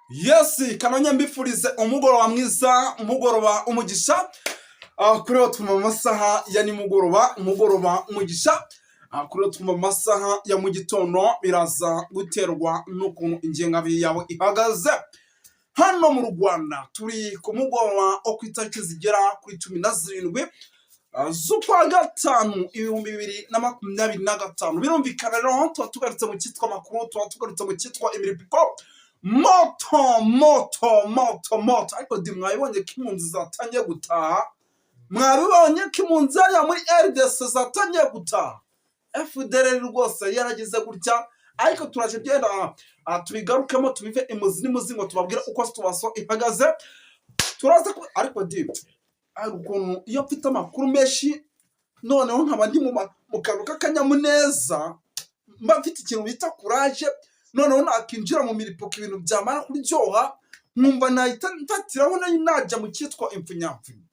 Yes, kanonye mbifurize umugoroba mwiza, umugoroba umugisha. Kuri wo twumva mu masaha ya nimugoroba, umugoroba umugisha. Kuri wo twumva mu masaha ya mu gitondo, biraza guterwa n'ukuntu ingengabihe yawe ihagaze. Hano mu Rwanda turi ku mugoroba wo ku itariki zigera kuri 17 z'ukwa gatanu 2025. Birumvikana rero tuba tugarutse mu cyitwa amakuru, tuba tugarutse mu cyitwa imiripiko moto moto moto moto. Ariko di mwabibonye ko impunzi zatangiye gutaha? Mwabibonye ko impunzi hariya muri RDC zatangiye gutaha? FDLR rwose yaragize gutya, ariko turaje byenda tubigarukemo, tubive imuzi n'imuzi ngo tubabwire uko situation ihagaze. Turaza ariko di hari ukuntu iyo mfite amakuru menshi, noneho nkaba ndi mu kantu k'akanyamuneza, mba mfite ikintu bita courage, noneho nakinjira mu miripuko ibintu byamara kuryoha, nkumva nahita mfatiraho nayo najya mu cyitwa impfunyapfunya,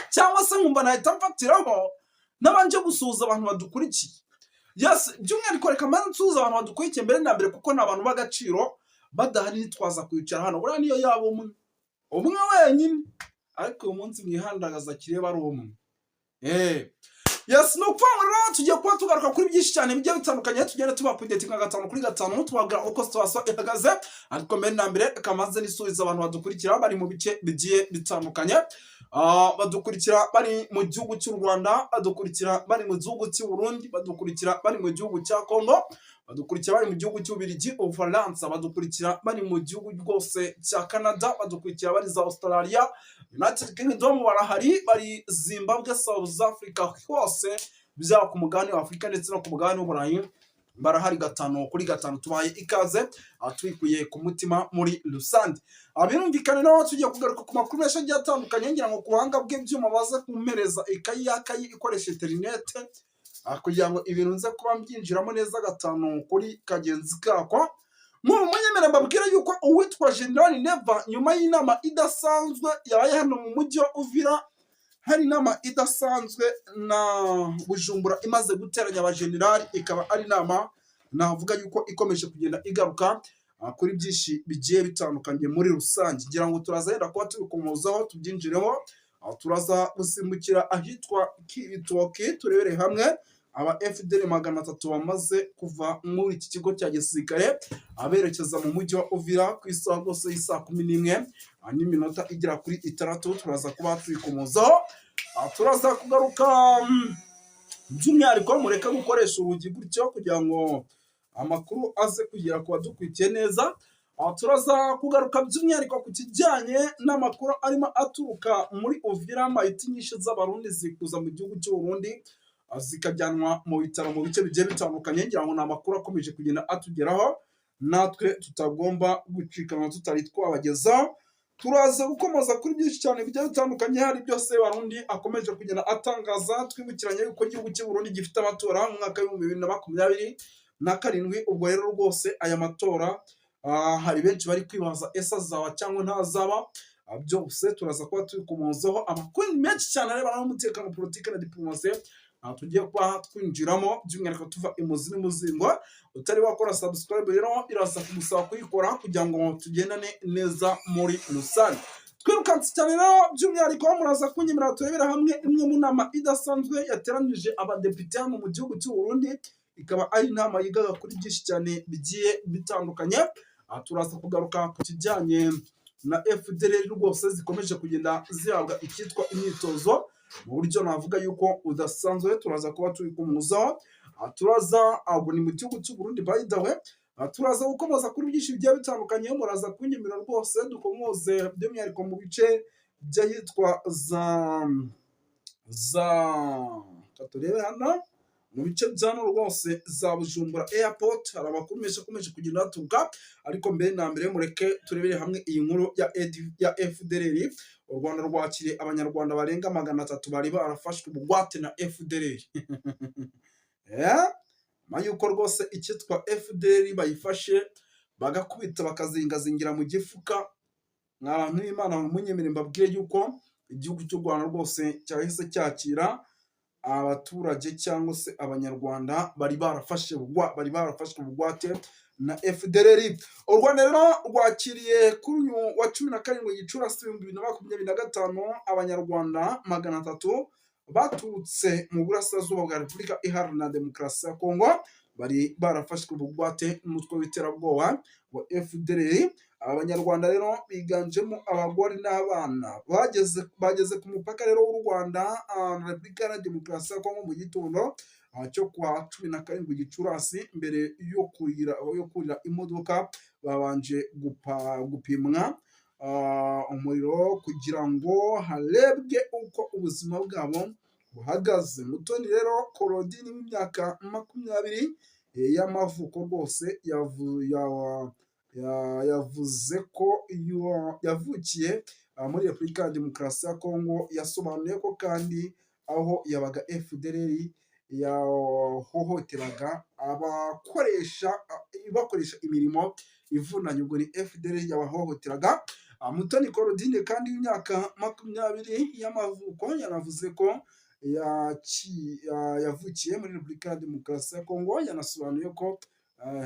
cyangwa se nkumva nahita mfatiraho nabanje gusuhuza abantu badukurikiye. Yes, by'umwihariko reka mbanze nsuhuza abantu badukurikiye mbere na mbere, kuko ni abantu b'agaciro. Badahari ntitwaza kwicara hano. Buriya niyo yaba umwe umwe wenyine, ariko uyu munsi mwihandagaza kireba ari umwe. Yes, ni ukuvuga ngo rero tugiye kuba tugaruka kuri byinshi cyane bigiye bitandukanye, tugenda tuba updating gatanu kuri gatanu, tubabwira uko situation ihagaze. Ariko mbere na mbere reka mbanze nisubiza abantu badukurikira bari mu bice bigiye bitandukanye. Badukurikira bari mu gihugu cy'u Rwanda, badukurikira bari mu gihugu cy'u Burundi, badukurikira bari mu gihugu cya Congo, badukurikira bari mu gihugu cy'Ububiligi, Ubufaransa, badukurikira bari mu gihugu rwose cya Canada, badukurikira bari za Australia, United Kingdom, barahari bari Zimbabwe, South Africa, hose byaba ku mugabane wa Afurika ndetse no ku mugabane w'Uburayi barahari gatanu kuri gatanu. Tubaye ikaze tubikuye ku mutima muri rusange. Birumvikana naho tugiye kugaruka ku makuru menshi agiye atandukanye. Ngira ngo ku buhanga bw'ibyuma baze kumpereza ikayi y'akayi ikoresha interinete kugira ngo ibintu nze kuba mbyinjiramo neza gatanu kuri kagenzi kako. Mu munyemere mbabwire yuko uwitwa General Neva, nyuma y'inama idasanzwe yabaye hano mu mujyi wa Uvira, hari inama idasanzwe na Bujumbura imaze guteranya abajenerali, ikaba ari inama navuga yuko ikomeje kugenda igaruka kuri byinshi bigiye bitandukanye muri rusange. Ngira ngo turaza yenda kuba tubikomozaho, tubyinjireho. Turaza gusimbukira ahitwa Kibitoki, turebere hamwe aba FDL 300 bamaze kuva muri iki kigo cya gisirikare aberekeza mu mujyi wa Uvira ku isaha rwose y'isaa 11 n'iminota igera kuri 6. Turaza kuba tubikomozaho. Turaza kugaruka by'umwihariko, mureke gukoresha urugi gutyo kugira ngo amakuru aze kugera ku badukurikiye neza. Turaza kugaruka by'umwihariko ku kijyanye n'amakuru arimo aturuka muri Uvira. Mayiti nyinshi z'Abarundi zikuza mu gihugu cy'u Burundi, zikajyanwa mu bitaro mu bice bigiye bitandukanye. Ngira ngo ni amakuru akomeje kugenda atugeraho, natwe tutagomba gucikanwa tutari twabagezaho. Turaza gukomoza kuri byinshi cyane bigiye bitandukanye. Hari byose Barundi akomeje kugenda atangaza. Twibukiranye yuko igihugu cy'u Burundi gifite amatora mu mwaka wa 2027. Ubwo rero rwose aya matora hari benshi bari kwibaza ese azaba cyangwa ntazaba. Byose turaza kuba tubikomozaho. Amakuru menshi cyane arebana n'umutekano, politiki na diplomasi tugiye kuba twinjiramo by'umwihariko tuva imuzi n'umuzingo. Utari wakora subscribe rero biraza kumusaba kuyikora kugira ngo tugendane neza muri rusange. Twirukanse cyane rero, by'umwihariko muraza kunyemerera turebera hamwe imwe mu nama idasanzwe yateranije abadepite hano mu gihugu cy'u Burundi, ikaba ari inama yigaga kuri byinshi cyane bigiye bitandukanye. Aha turaza kugaruka ku kijyanye na FDLR rwose zikomeje kugenda zihabwa icyitwa imyitozo mu buryo navuga yuko budasanzwe. Turaza kuba tubikomozaho. Aha turaza, ahubwo ni mu gihugu cy'u Burundi by the way. Aha turaza gukomoza kuri byinshi bigiye bitandukanye. Muraza kunyemerera rwose dukomoze by'umwihariko mu bice by'ahitwa za reka turebe hano mu bice bya hano rwose za Bujumbura Airport, hari amakuru menshi akomeje kugenda aturuka. Ariko mbere na mbere mureke turebere hamwe iyi nkuru ya FDLR. U Rwanda rwakiriye Abanyarwanda barenga 300 bari barafashwe bugwate na FDLR. Nyuma yuko rwose icyitwa FDLR bayifashe bagakubita bakazingazingira mu gifuka, mwa bantu b'Imana, munyemere mbabwire yuko igihugu cy'u Rwanda rwose cyahise cyakira abaturage cyangwa se Abanyarwanda bari barafashwe bugwate na FDLR. U Rwanda rero rwakiriye kuri uyu wa 17 Gicurasi 2025 Abanyarwanda 300 baturutse mu burasirazuba bwa Repubulika Iharanira Demokarasi ya Kongo bari barafashwe bugwate n'umutwe w'iterabwoba wa FDLR. Aba Banyarwanda rero biganjemo abagore n'abana. Bageze ku mupaka rero w'u Rwanda na Repubulika Iharanira Demokarasi ya Kongo mu gitondo cyo kuwa 17 Gicurasi. Mbere yo kurira imodoka babanje gupimwa umuriro kugira ngo harebwe uko ubuzima bwabo buhagaze. Mutoni rero Claudine w'imyaka 20 y'amavuko rwose yavuze ko yavukiye muri Repubulika ya Demokarasi ya Kongo. Yasobanuye ko kandi aho yabaga FDLR yahohoteraga abakoresha, ibakoresha imirimo ivunanye. Ubwo ni FDLR yabahohoteraga. Mutoni Claudine kandi w'imyaka 20 y'amavuko yanavuze ko yavukiye muri Repubulika ya Demokarasi ya Kongo. Yanasobanuye ko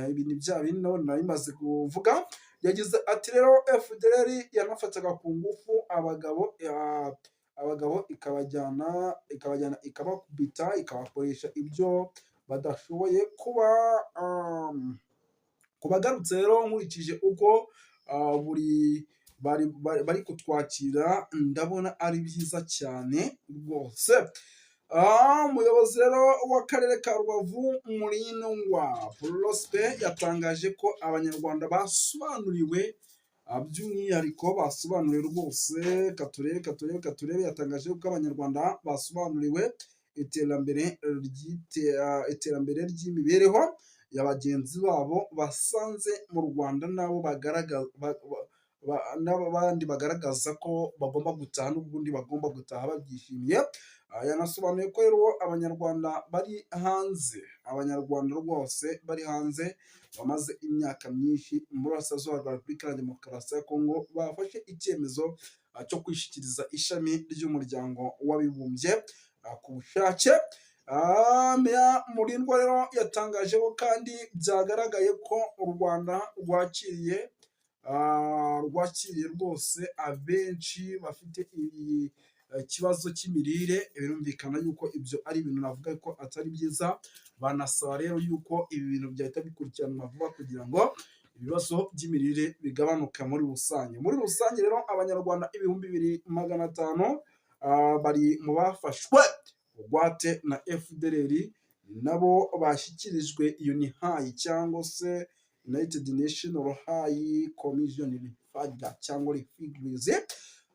ibi ni bya bindi nari maze kuvuga. Yagize ati rero FDLR yanafataga ku ngufu abagabo, ikabajyana ikabakubita, ikabakoresha ibyo badashoboye. Kuba ku bagarutse rero, nkurikije uko buri bari kutwakira, ndabona ari byiza cyane rwose. Umuyobozi rero w'akarere ka Rubavu, Murindwa Prosper, yatangaje ko Abanyarwanda basobanuriwe, by'umwihariko basobanuriwe rwose. Katurebe, katurebe, katurebe. Yatangaje ko Abanyarwanda basobanuriwe iterambere ry'imibereho ya bagenzi babo basanze mu Rwanda, nabo bagaragaza n'abandi bagaragaza ko bagomba gutaha, n'ubundi bagomba gutaha babyishimiye. Yanasobanuye ko rero Abanyarwanda bari hanze, Abanyarwanda rwose bari hanze bamaze imyaka myinshi mu burasirazuba bwa Repubulika ya Demokarasi ya Kongo bafashe icyemezo cyo kwishyikiriza ishami ry'Umuryango w'Abibumbye ku bushake. Meya Murindwa rero yatangaje ko kandi byagaragaye ko u Rwanda rwakiriye rwose abenshi bafite ikibazo cy'imirire. Birumvikana yuko ibyo ari ibintu navuga ko atari byiza. Banasaba rero yuko ibi bintu byahita bikurikiranwa vuba kugira ngo ibibazo by'imirire bigabanuke muri rusange. Muri rusange rero Abanyarwanda 2500 bari mu bafashwe bugwate na FDLR, nabo bashyikirijwe UNHCR cyangwa se United National High Commission Refugee cyangwa Refugees.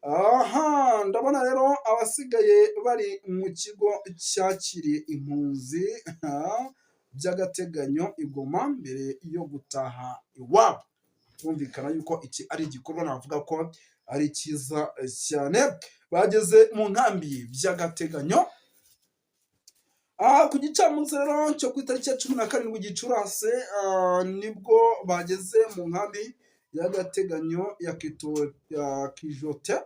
Aha ndabona rero abasigaye bari mu kigo cyakiriye impunzi by'agateganyo i Goma mbere yo gutaha iwabo. Kumvikana yuko iki ari igikorwa navuga ko ari cyiza cyane. Bageze mu nkambi by'agateganyo. Aha ku gicamunsi rero cyo ku itariki ya 17 Gicurasi nibwo bageze mu nkambi y'agateganyo ya Kijote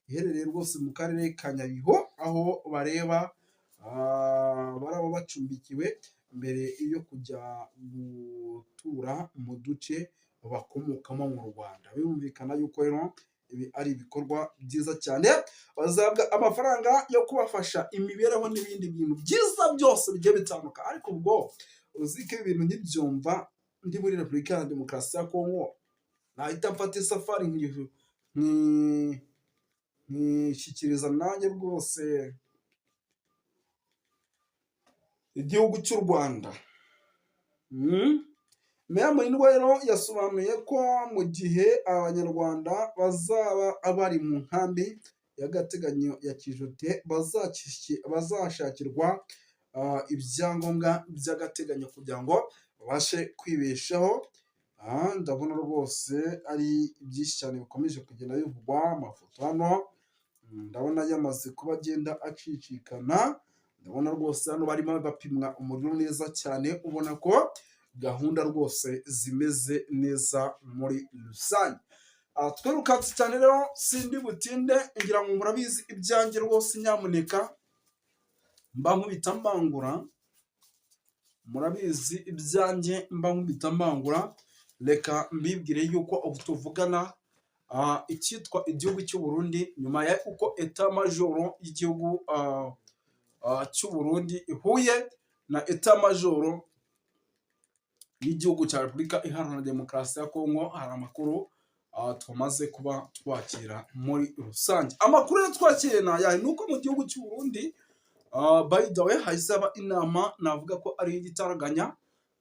iherereye rwose mu karere ka Nyabihu, aho bareba baraba bacumbikiwe mbere yo kujya gutura mu duce bakomokamo mu Rwanda. Birumvikana yuko rero ibi ari ibikorwa byiza cyane. Bazahabwa amafaranga yo kubafasha imibereho n'ibindi bintu byiza byose bigiye bitandukanye. Ariko ubwo uzi ko ibi bintu nkibyumva ndi muri Repubulika ya Demokarasi ya Kongo nahita mfata isafari nkishyikiriza nanjye rwose igihugu cy'u Rwanda. Meya Murindwa rero yasobanuye ko mu gihe Abanyarwanda bazaba bari mu nkambi y'agateganyo ya Kijote bazashakirwa ibyangombwa by'agateganyo kugira ngo babashe kwibeshaho. Ndabona rwose ari byinshi cyane bikomeje kugenda bivugwa. Amafoto hano ndabona yamaze kuba agenda acicikana. Ndabona rwose hano barimo bapimwa umuriro neza cyane, ubona ko gahunda rwose zimeze neza muri rusange. Twirukanse cyane rero, sindi butinde, ngira ngo murabizi ibyanjye rwose. Nyamuneka. Mba nkubita mbangura, murabizi ibyanjye, mba nkubita mbangura. Reka mbibwire yuko ubu tuvugana icyitwa igihugu cy'u Burundi, nyuma ya uko état-major y'igihugu cy'u Burundi ihuye na état-major y'igihugu cya Repubulika Iharanira Demokarasi ya Kongo, hari amakuru tumaze kuba twakira muri rusange. Amakuru rero twakiriye ni ayahe? Ni uko mu gihugu cy'u Burundi, by the way, hahise haba inama navuga ko ari iy'igitaraganya.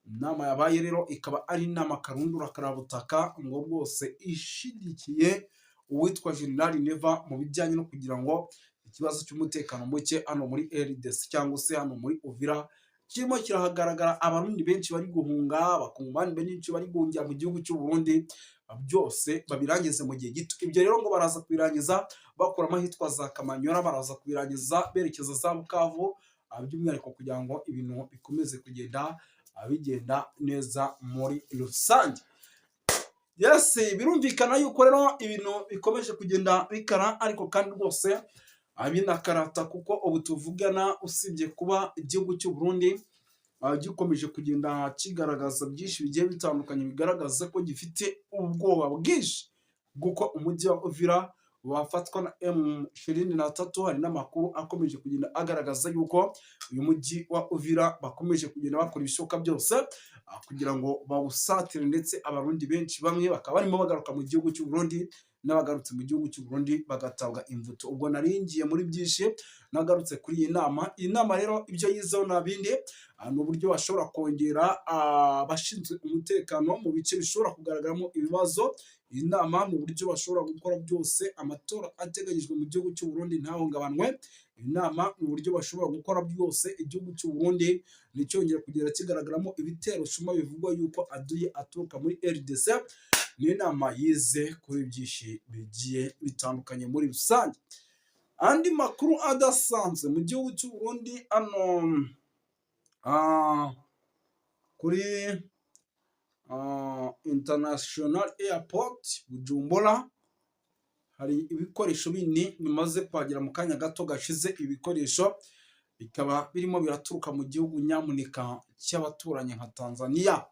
Inama yabaye rero ikaba ari inama karundura karabutaka, ngo rwose ishigikiye uwitwa General Neva mu bijyanye no kugira ngo ikibazo cy'umutekano muke hano muri RDC cyangwa se hano muri Uvira kirimo kirahagaragara, Abarundi benshi bari guhunga, Abakongomani benshi bari guhungira mu gihugu cy'u Burundi, byose babirangize mu gihe gito. Ibyo rero ngo baraza kubirangiza bakuramo ahitwa za Kamanyora, baraza kubirangiza berekeza za Bukavu, by'umwihariko kugira ngo ibintu bikomeze kugenda bigenda neza muri rusange. Yes, birumvikana yuko rero ibintu bikomeje kugenda bikara, ariko kandi rwose binakarata, kuko ubu tuvugana, usibye kuba igihugu cy'u Burundi gikomeje kugenda kigaragaza byinshi bigiye bitandukanye bigaragaza ko gifite ubwoba bwinshi bw'uko umujyi wa Uvira wafatwa na M23, hari n'amakuru akomeje kugenda agaragaza yuko uyu mujyi wa Uvira bakomeje kugenda bakora ibishoboka byose kugira ngo bawusatire, ndetse Abarundi benshi bamwe bakaba barimo bagaruka mu gihugu cy'u Burundi, n'abagarutse mu gihugu cy'u Burundi bagatabwa imbuto. Ubwo nari ngiye muri byinshi, nagarutse kuri iyi nama. Iyi nama rero ibyo yizeho nta bindi, ni uburyo bashobora kongera abashinzwe umutekano mu bice bishobora kugaragaramo ibibazo. Iyi nama ni uburyo bashobora gukora byose amatora ateganyijwe mu gihugu cy'u Burundi ntahungabanwe. Iyi nama ni uburyo bashobora gukora byose igihugu cy'u Burundi nticyongere kugenda kigaragaramo ibitero shuma bivugwa yuko aduye aturuka muri RDC. Ni inama yize kuri byinshi bigiye bitandukanye muri rusange. Andi makuru adasanzwe mu gihugu cy'u Burundi hano kuri International Airport Bujumbura, hari ibikoresho bindi bimaze kuhagera mu kanya gato gashize. Ibikoresho bikaba birimo biraturuka mu gihugu nyamuneka cy'abaturanyi nka Tanzania.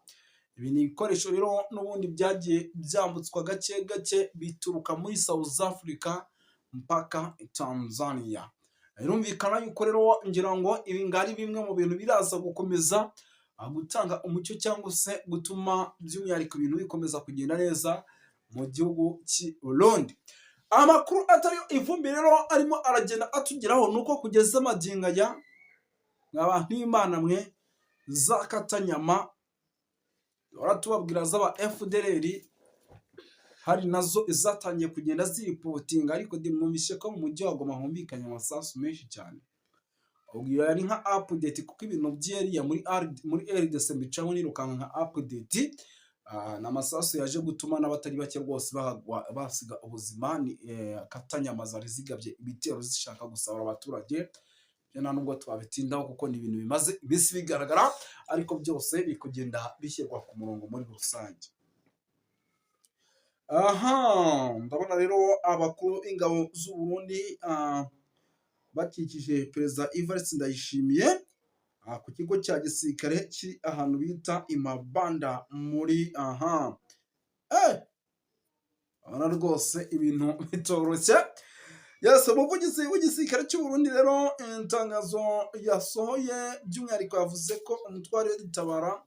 Ibi ni ibikoresho rero n'ubundi byagiye byambutswa gake gake bituruka muri South Africa mpaka Tanzania. Birumvikana yuko rero ngira ngo ibi ngari bimwe mu bintu biraza gukomeza gutanga umucyo cyangwa se gutuma by'umwihariko ibintu bikomeza kugenda neza mu gihugu cy'i Burundi. Amakuru atariyo ivumbi rero arimo aragenda atugeraho ni uko kugeza magingo aya, nkaba nk'Imana mwe, za katanyama tubabwira z'aba FDLR, hari nazo izatangiye kugenda ziripotinga, ariko mwumvise ko mu mujyi wa Goma humvikanye amasasu menshi cyane. Ubwo iyo yari nka update, kuko ibintu byeriya muri RDC mbicaho nirukanka nka update. Ni amasasu yaje gutuma n'abatari bake rwose basiga ubuzima. Ni katanyama zari zigabye ibitero zishaka gusahura abaturage. Ibyo nta nubwo twabitindaho kuko ni ibintu bimaze iminsi bigaragara, ariko byose biri kugenda bishyirwa ku murongo muri rusange. Aha ndabona rero abakuru b'ingabo z'u Burundi bakikije Perezida Evariste Ndayishimiye ku kigo cya gisirikare kiri ahantu bita Imabanda muri aha. Urabona rwose ibintu bitoroshye. Yes, umuvugizi w'igisirikare cy'u Burundi rero, itangazo yasohoye by'umwihariko yavuze ko umutware w'itabara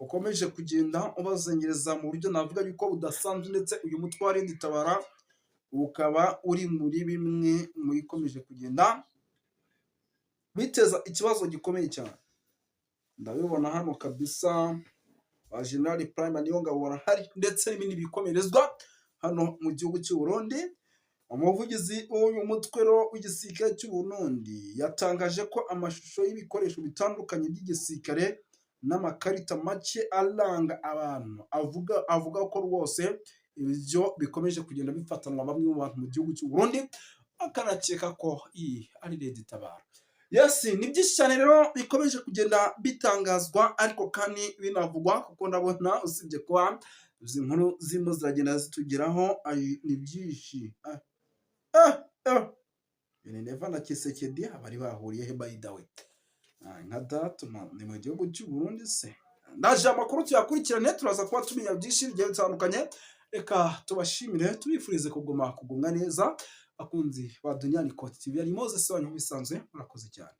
ukomeje kugenda ubazengereza mu buryo navuga yuko budasanzwe, ndetse uyu mutware w'itabara ukaba uri muri bimwe mu bikomeje kugenda biteza ikibazo gikomeye cyane. Ndabibona hano kabisa ba General Prime Niyongabo barahari, ndetse n'ibindi bikomerezwa hano mu gihugu cy'u Burundi. Umuvugizi w'uyu mutwe w'igisirikare cy'u Burundi yatangaje ko amashusho y'ibikoresho bitandukanye by'igisirikare n'amakarita make aranga abantu, avuga ko rwose ibyo bikomeje kugenda bifatanwa bamwe mu bantu mu gihugu cy'u Burundi, akanakeka ko iyi ari RED Tabara. Yes, ni byinshi cyane rero bikomeje kugenda bitangazwa, ariko kandi binavugwa, kuko ndabona usibye kuba izi nkuru zirimo ziragenda zitugeraho, ni byinshi. Neva na Tshisekedi bari bahuriye he, by the way? Nka datuma ni mu gihugu cy'u Burundi se? Ndaje amakuru tuyakurikirane, turaza kuba tumenya byinshi bigiye bitandukanye. Reka tubashimire, tubifurize kuguma kugumwa neza, abakunzi ba Duniani Koti TV. Yari Moses wanyu nk'ibisanzwe, murakoze cyane.